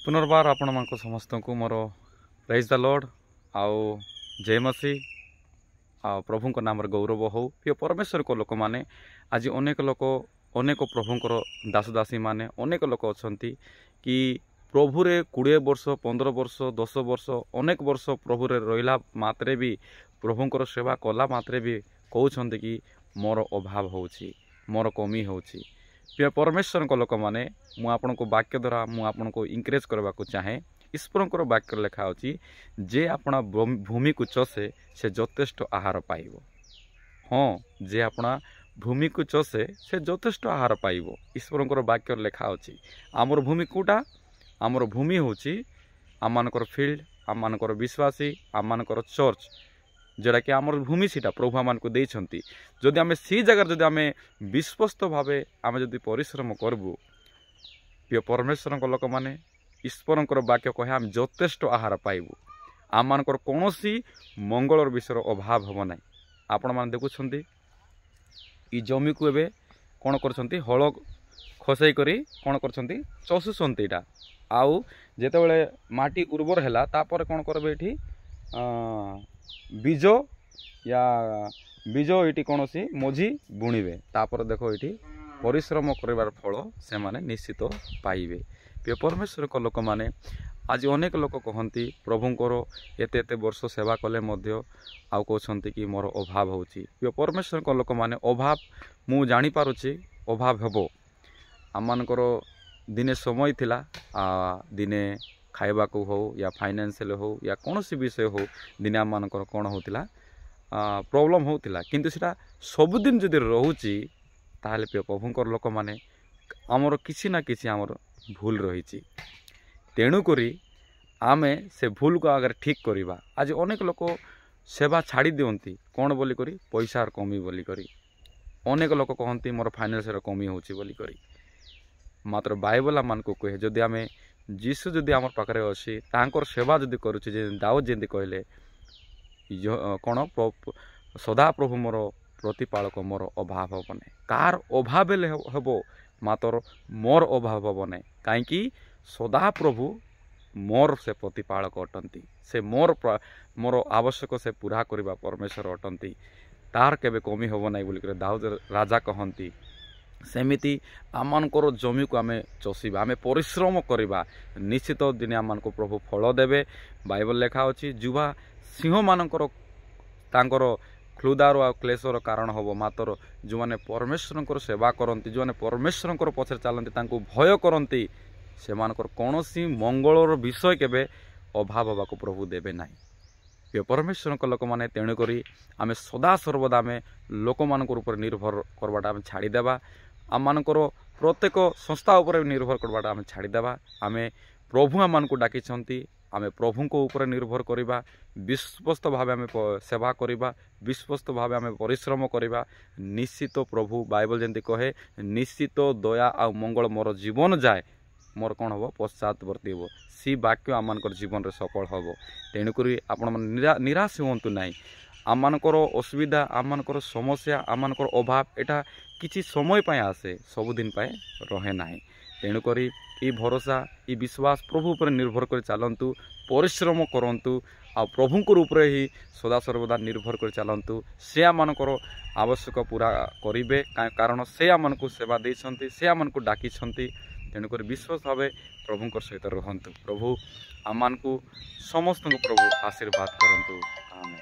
ପୁନର୍ବାର ଆପଣମାନଙ୍କ ସମସ୍ତଙ୍କୁ ମୋର ପ୍ରେଜ୍ ଦ ଲର୍ଡ଼ ଆଉ ଜୟ ମସି ଆଉ ପ୍ରଭୁଙ୍କ ନାମରେ ଗୌରବ ହଉ। ପ୍ରିୟ ପରମେଶ୍ୱରଙ୍କ ଲୋକମାନେ, ଆଜି ଅନେକ ଲୋକ, ଅନେକ ପ୍ରଭୁଙ୍କର ଦାସଦାସୀମାନେ, ଅନେକ ଲୋକ ଅଛନ୍ତି କି ପ୍ରଭୁରେ 20 ବର୍ଷ, 15 ବର୍ଷ, 10 ବର୍ଷ, ଅନେକ ବର୍ଷ ପ୍ରଭୁରେ ରହିଲା ମାତ୍ରେ ବି, ପ୍ରଭୁଙ୍କର ସେବା କଲା ମାତ୍ରେ ବି କହୁଛନ୍ତି କି ମୋର ଅଭାବ ହେଉଛି, ମୋର କମି ହେଉଛି। ପ୍ରିୟ ପରମେଶ୍ୱରଙ୍କ ଲୋକମାନେ, ମୁଁ ଆପଣଙ୍କୁ ବାକ୍ୟ ଦ୍ୱାରା ମୁଁ ଆପଣଙ୍କୁ ଇନକରେଜ୍ କରିବାକୁ ଚାହେଁ। ଈଶ୍ୱରଙ୍କର ବାକ୍ୟରେ ଲେଖା ଅଛି, ଯେ ଆପଣା ଭୂମିକୁ ଚଷେ ସେ ଯଥେଷ୍ଟ ଆହାର ପାଇବ। ହଁ, ଯେ ଆପଣା ଭୂମିକୁ ଚଷେ ସେ ଯଥେଷ୍ଟ ଆହାର ପାଇବ, ଈଶ୍ୱରଙ୍କର ବାକ୍ୟରେ ଲେଖା ଅଛି। ଆମର ଭୂମି କେଉଁଟା? ଆମର ଭୂମି ହେଉଛି ଆମମାନଙ୍କର ଫିଲ୍ଡ, ଆମମାନଙ୍କର ବିଶ୍ୱାସୀ, ଆମମାନଙ୍କର ଚର୍ଚ୍ଚ, ଯେଉଁଟାକି ଆମର ଭୂମି। ସେଇଟା ପ୍ରଭୁ ଆମମାନଙ୍କୁ ଦେଇଛନ୍ତି। ଯଦି ଆମେ ସେଇ ଜାଗାରେ ଯଦି ଆମେ ବିଶ୍ୱସ୍ତ ଭାବେ ଆମେ ଯଦି ପରିଶ୍ରମ କରିବୁ, ପ୍ରିୟ ପରମେଶ୍ୱରଙ୍କ ଲୋକମାନେ, ଈଶ୍ୱରଙ୍କର ବାକ୍ୟ କହେ ଆମେ ଯଥେଷ୍ଟ ଆହାର ପାଇବୁ। ଆମମାନଙ୍କର କୌଣସି ମଙ୍ଗଳର ବିଷୟର ଅଭାବ ହେବ ନାହିଁ। ଆପଣମାନେ ଦେଖୁଛନ୍ତି, ଏଇ ଜମିକୁ ଏବେ କ'ଣ କରୁଛନ୍ତି? ହଳ ଖସେଇ କରି କ'ଣ କରୁଛନ୍ତି? ଚଷୁଛନ୍ତି ଏଇଟା। ଆଉ ଯେତେବେଳେ ମାଟି ଉର୍ବର ହେଲା, ତାପରେ କ'ଣ କରିବେ? ଏଇଠି ବୀଜ ୟା ବୀଜ ଏଇଠି କୌଣସି ମଝି ବୁଣିବେ। ତାପରେ ଦେଖ, ଏଇଠି ପରିଶ୍ରମ କରିବାର ଫଳ ସେମାନେ ନିଶ୍ଚିତ ପାଇବେ। ପ୍ରିୟ ପରମେଶ୍ୱରଙ୍କ ଲୋକମାନେ, ଆଜି ଅନେକ ଲୋକ କହନ୍ତି, ପ୍ରଭୁଙ୍କର ଏତେ ଏତେ ବର୍ଷ ସେବା କଲେ ମଧ୍ୟ ଆଉ କହୁଛନ୍ତି କି ମୋର ଅଭାବ ହେଉଛି। ପ୍ରିୟ ପରମେଶ୍ୱରଙ୍କ ଲୋକମାନେ, ଅଭାବ ମୁଁ ଜାଣିପାରୁଛି, ଅଭାବ ହେବ। ଆମମାନଙ୍କର ଦିନେ ସମୟ ଥିଲା, ଦିନେ ଖାଇବାକୁ ହେଉ ୟା ଫାଇନାନ୍ସିଆଲ ହେଉ ୟା କୌଣସି ବିଷୟ ହେଉ, ଦିନେ ଆମମାନଙ୍କର କ'ଣ ହେଉଥିଲା? ପ୍ରୋବ୍ଲେମ୍ ହେଉଥିଲା। କିନ୍ତୁ ସେଇଟା ସବୁଦିନ ଯଦି ରହୁଛି, ତାହେଲେ ପ୍ରିୟ ପ୍ରଭୁଙ୍କର ଲୋକମାନେ, ଆମର କିଛି ନା କିଛି ଆମର ଭୁଲ ରହିଛି। ତେଣୁକରି ଆମେ ସେ ଭୁଲକୁ ଆଗରେ ଠିକ୍ କରିବା। ଆଜି ଅନେକ ଲୋକ ସେବା ଛାଡ଼ି ଦିଅନ୍ତି, କ'ଣ ବୋଲିକରି? ପଇସାର କମି ବୋଲିକରି। ଅନେକ ଲୋକ କହନ୍ତି ମୋର ଫାଇନାନ୍ସିଆଲ କମି ହେଉଛି ବୋଲିକରି। ମାତ୍ର ବାଇବଲ ଆମମାନଙ୍କୁ କୁହେ, ଯଦି ଆମେ ଯୀଶୁ ଯଦି ଆମ ପାଖରେ ଅଛି, ତାଙ୍କର ସେବା ଯଦି କରୁଛି, ଯେ ଦାଉଦ ଯେମିତି କହିଲେ କ'ଣ, ସଦାପ୍ରଭୁ ମୋର ପ୍ରତିପାଳକ, ମୋର ଅଭାବ ହେବ ନାହିଁ। କାହାର ଅଭାବ ହେଲେ ହେବ, ମାତ୍ର ମୋର ଅଭାବ ହେବ ନାହିଁ। କାହିଁକି? ସଦାପ୍ରଭୁ ମୋର ସେ ପ୍ରତିପାଳକ ଅଟନ୍ତି। ସେ ମୋର ଆବଶ୍ୟକ ସେ ପୁରା କରିବା ପରମେଶ୍ୱର ଅଟନ୍ତି। ତାର କେବେ କମି ହେବ ନାହିଁ ବୋଲିକରି ଦାଉଦ ରାଜା କହନ୍ତି। ସେମିତି ଆମମାନଙ୍କର ଜମିକୁ ଆମେ ଚଷିବା, ଆମେ ପରିଶ୍ରମ କରିବା, ନିଶ୍ଚିତ ଦିନେ ଆମମାନଙ୍କୁ ପ୍ରଭୁ ଫଳ ଦେବେ। ବାଇବଲ ଲେଖା ଅଛି, ଯୁବା ସିଂହମାନଙ୍କର ତାଙ୍କର କ୍ଷୁଧାର ଆଉ କ୍ଲେଶର କାରଣ ହେବ, ମାତ୍ର ଯେଉଁମାନେ ପରମେଶ୍ୱରଙ୍କର ସେବା କରନ୍ତି, ଯେଉଁମାନେ ପରମେଶ୍ୱରଙ୍କର ପଛରେ ଚାଲନ୍ତି, ତାଙ୍କୁ ଭୟ କରନ୍ତି, ସେମାନଙ୍କର କୌଣସି ମଙ୍ଗଳର ବିଷୟ କେବେ ଅଭାବ ହେବାକୁ ପ୍ରଭୁ ଦେବେ ନାହିଁ। ପ୍ରିୟ ପରମେଶ୍ୱରଙ୍କ ଲୋକମାନେ, ତେଣୁକରି ଆମେ ସଦାସର୍ବଦା ଆମେ ଲୋକମାନଙ୍କ ଉପରେ ନିର୍ଭର କରିବାଟା ଆମେ ଛାଡ଼ିଦେବା। ଆମମାନଙ୍କର ପ୍ରତ୍ୟେକ ସଂସ୍ଥା ଉପରେ ନିର୍ଭର କରିବାଟା ଆମେ ଛାଡ଼ିଦେବା। ଆମେ ପ୍ରଭୁ ଆମମାନଙ୍କୁ ଡାକିଛନ୍ତି, ଆମେ ପ୍ରଭୁଙ୍କ ଉପରେ ନିର୍ଭର କରିବା, ବିଶ୍ୱସ୍ତ ଭାବେ ଆମେ ସେବା କରିବା, ବିଶ୍ୱସ୍ତ ଭାବେ ଆମେ ପରିଶ୍ରମ କରିବା। ନିଶ୍ଚିତ ପ୍ରଭୁ, ବାଇବଲ ଯେମିତି କହେ, ନିଶ୍ଚିତ ଦୟା ଆଉ ମଙ୍ଗଳ ମୋର ଜୀବନ ଯାଏ ମୋର କ'ଣ ହେବ? ପଶ୍ଚାତବର୍ତ୍ତୀ ହେବ। ସେ ବାକ୍ୟ ଆମମାନଙ୍କର ଜୀବନରେ ସଫଳ ହେବ। ତେଣୁକରି ଆପଣମାନେ ନିରାଶ ହୁଅନ୍ତୁ ନାହିଁ। ଆମମାନଙ୍କର ଅସୁବିଧା, ଆମମାନଙ୍କର ସମସ୍ୟା, ଆମମାନଙ୍କର ଅଭାବ, ଏଇଟା କିଛି ସମୟ ପାଇଁ ଆସେ, ସବୁଦିନ ପାଇଁ ରହେ ନାହିଁ। ତେଣୁକରି ଏଇ ଭରସା, ଏଇ ବିଶ୍ୱାସ ପ୍ରଭୁ ଉପରେ ନିର୍ଭର କରି ଚାଲନ୍ତୁ, ପରିଶ୍ରମ କରନ୍ତୁ ଆଉ ପ୍ରଭୁଙ୍କ ଉପରେ ହିଁ ସଦାସର୍ବଦା ନିର୍ଭର କରି ଚାଲନ୍ତୁ। ସେ ଆମମାନଙ୍କର ଆବଶ୍ୟକ ପୁରା କରିବେ, କାରଣ ସେ ଆମମାନଙ୍କୁ ସେବା ଦେଇଛନ୍ତି, ସେ ଆମମାନଙ୍କୁ ଡାକିଛନ୍ତି। ତେଣୁକରି ବିଶ୍ୱାସ ଭାବେ ପ୍ରଭୁଙ୍କ ସହିତ ରୁହନ୍ତୁ। ପ୍ରଭୁ ଆମମାନଙ୍କୁ ସମସ୍ତଙ୍କୁ ପ୍ରଭୁ ଆଶୀର୍ବାଦ କରନ୍ତୁ। ଆମେ